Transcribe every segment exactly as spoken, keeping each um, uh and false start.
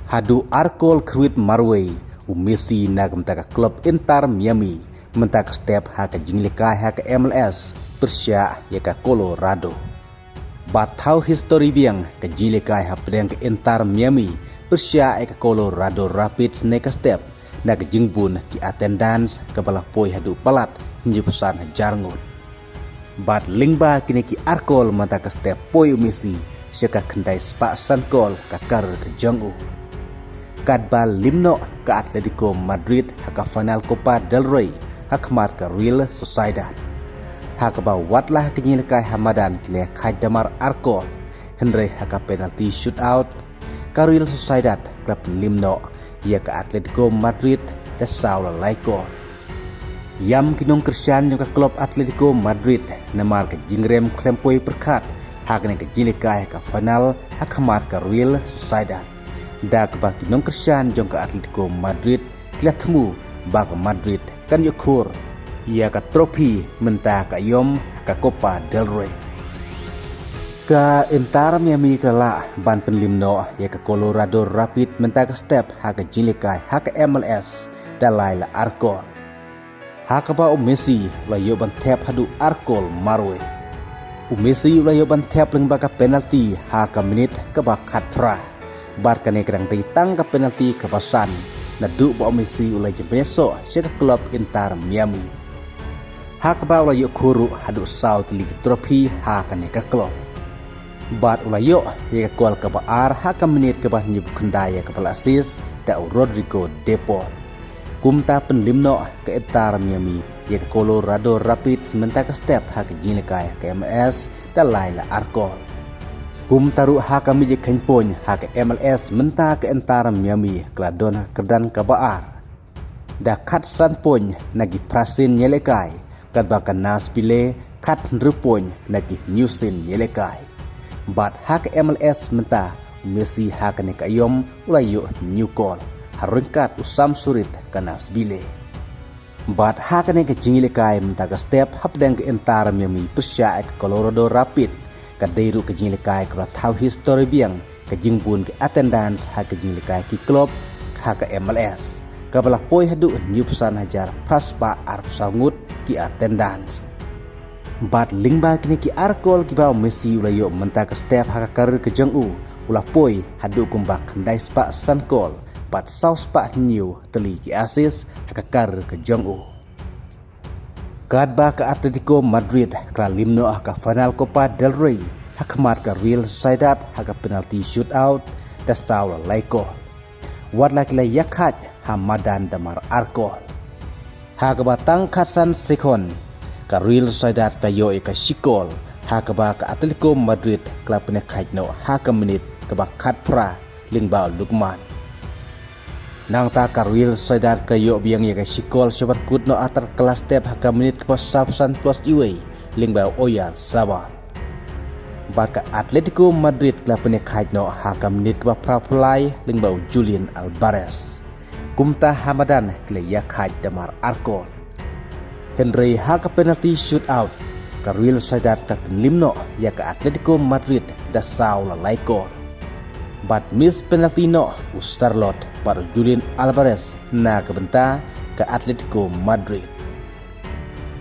Haduh ar kol khrwit marwei, u Messi na ka bynta ka klub Inter Miami mynta ka step ha ka jingïalehkai ha ka M L S pyrshah ïa ka Colorado. Bad thaw histori biang ka jingïalehkai hapdeng ka Inter Miami pyrshah ïa ka Colorado Rapids ne ka step na ka jingbun ki attendance kaba la poi haduh palat hynñiewphew san hajar ngut. Bad lyngba kine ki ar kol mynta ka step poi u Messi sha ka khyndai spah san kol ka kar ka jong u. Katba lim noh ka Atletico Madrid ha ka final Copa del Rey ha khmat ka Real Sociedad. Ha kaba wat la ka jingïalehkai ha madan ki la ïakhaid da mar ar kol, hynrei ha ka penalty shootout ka Real Sociedad ka la pynlim noh ïa ka Atletico Madrid da saw la lai kol. Ïam ki nongkyrshan jong ka klub Atletico Madrid namar ka jingrem khlem poi pyrkhat ha kane ka jingïalehkai ha ka final ha khmat ka Real Sociedad. Da kaba ki nongkyrshan jong ka Atletico Madrid ki la thmu ba ka Madrid kan ïoh khur ïa ka trophy mynta ka aïom ha ka Copa del Rey. Ka Inter Miami ka la lah ban pynlim noh ïa ka Colorado Rapids mynta ka step ha ka jingïalehkai ha ka M L S da lai la ar kol. Ha kaba u Messi u la ïoh ban thep haduh ar kol marwei. U Messi u la ïoh ban thep lyngba ka penalty ha ka minit kaba khatphra. Bad kane ka dang dei tang ka penalty kaba san naduh ba u Messi u la ïoh ban ïasoh sha ka klub Inter Miami. Ha kaba u la ïoh khur ruh haduh saw tylli ki trophy ha kane ka klub. Bad u la ïoh ïa ka kol kaba ar ha ka minit kaba hynñiewphew khyndai ïa kaba la assist da u Rodrigo De Paul. Kumta pynlim noh ka Inter Miami ïa ka Colorado Rapids mynta ka step ha ka jingïalehkai ha ka M L S da lai la ar kol. Kumta ruh ha ka miej kheiñ point ha ka M L S mynta ka Inter Miami ka la don ha ka kyrdan kaba ar da khatsan point na ki phra sien ïalehkai, katba ka Nashville khathynriew point na ki hynñiew sien ïalehkai. Bad ha ka M L S mynta u Messi ha kane ka aïom u la ïoh hynñiew kol ha ryngkat u Sam Surridge ka Nashville. Bad ha kane ka jingïalehkai mynta ka step hapdeng ka Inter Miami pyrshah ïa ka Colorado Rapids ka dei ruh ka jingïalehkai kaba la thaw histori biang ka jingbun ki attendance ha ka jingïalehkai ki klub ha ka M L S kaba la poi haduh hynñiewphew san hajar phra spah arphew saw ngut ki attendance. Bad lyngba kine ki ar kol kiba u Messi u la ïoh mynta ka step ha ka career ka jong u, u la poi haduh kumba khyndai spah san kol bad saw spah hynñiew tylli ki assist ha ka career ka jong u. Katba ka Atletico Madrid ka la lim noh ha ka final Copa del Rey ha khmat ka Real Sociedad ha ka penalty shootout da saw la lai kol. Wat la ki la ïakhaid ha madan da mar ar kol. Ha kaba tang khatsan sekon ka Real Sociedad ka ïoh ïa ka shi kol, ha kaba ka Atletico Madrid ka la pynïakhaid noh ha ka minit kaba khatphra lyngba u Lookman. Nangta ka Real Sociedad ka ïoh biang ïa ka shi kol sha ban kut noh artat ka la step ha ka minit kaba sawphew san plus iwei lyngba u Oyarzabal. Bad ka Atletico Madrid ka la pynïakhaid noh ha ka minit kaba phraphew lai lyngba u Julian Alvarez. Kumta ha madan ki la ïakhaid da mar ar kol. Hynrei ha ka penalty shootout ka Real Sociedad ka pynlim noh ïa ka Atletico Madrid da saw la lai kol. Bad miss penalty noh u Sørloth bad u Julian Alvarez na ka bynta ka Atletico Madrid.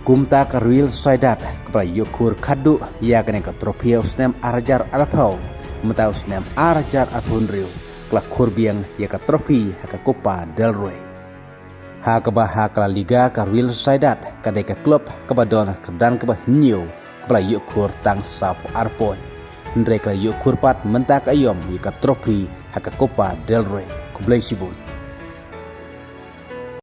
Kumta ka Real Sociedad kaba la ïoh khur khatduh ïa kane ka trophy u snem ar hajar arphew, mynta u snem ar hajar arphew hynriew ka la khur biang ïa ka trophy ha ka Copa del Rey. Ha kaba ha ka La Liga ka Real Sociedad ka dei ka klub kaba don ha ka kyrdan kaba hynñiew kaba la ïoh khur tang sawphew ar point. Hynrei ka la ïoh khur pat mynta ka aïom ïa ka trophy ha ka Copa del Rey. Khublei shibun.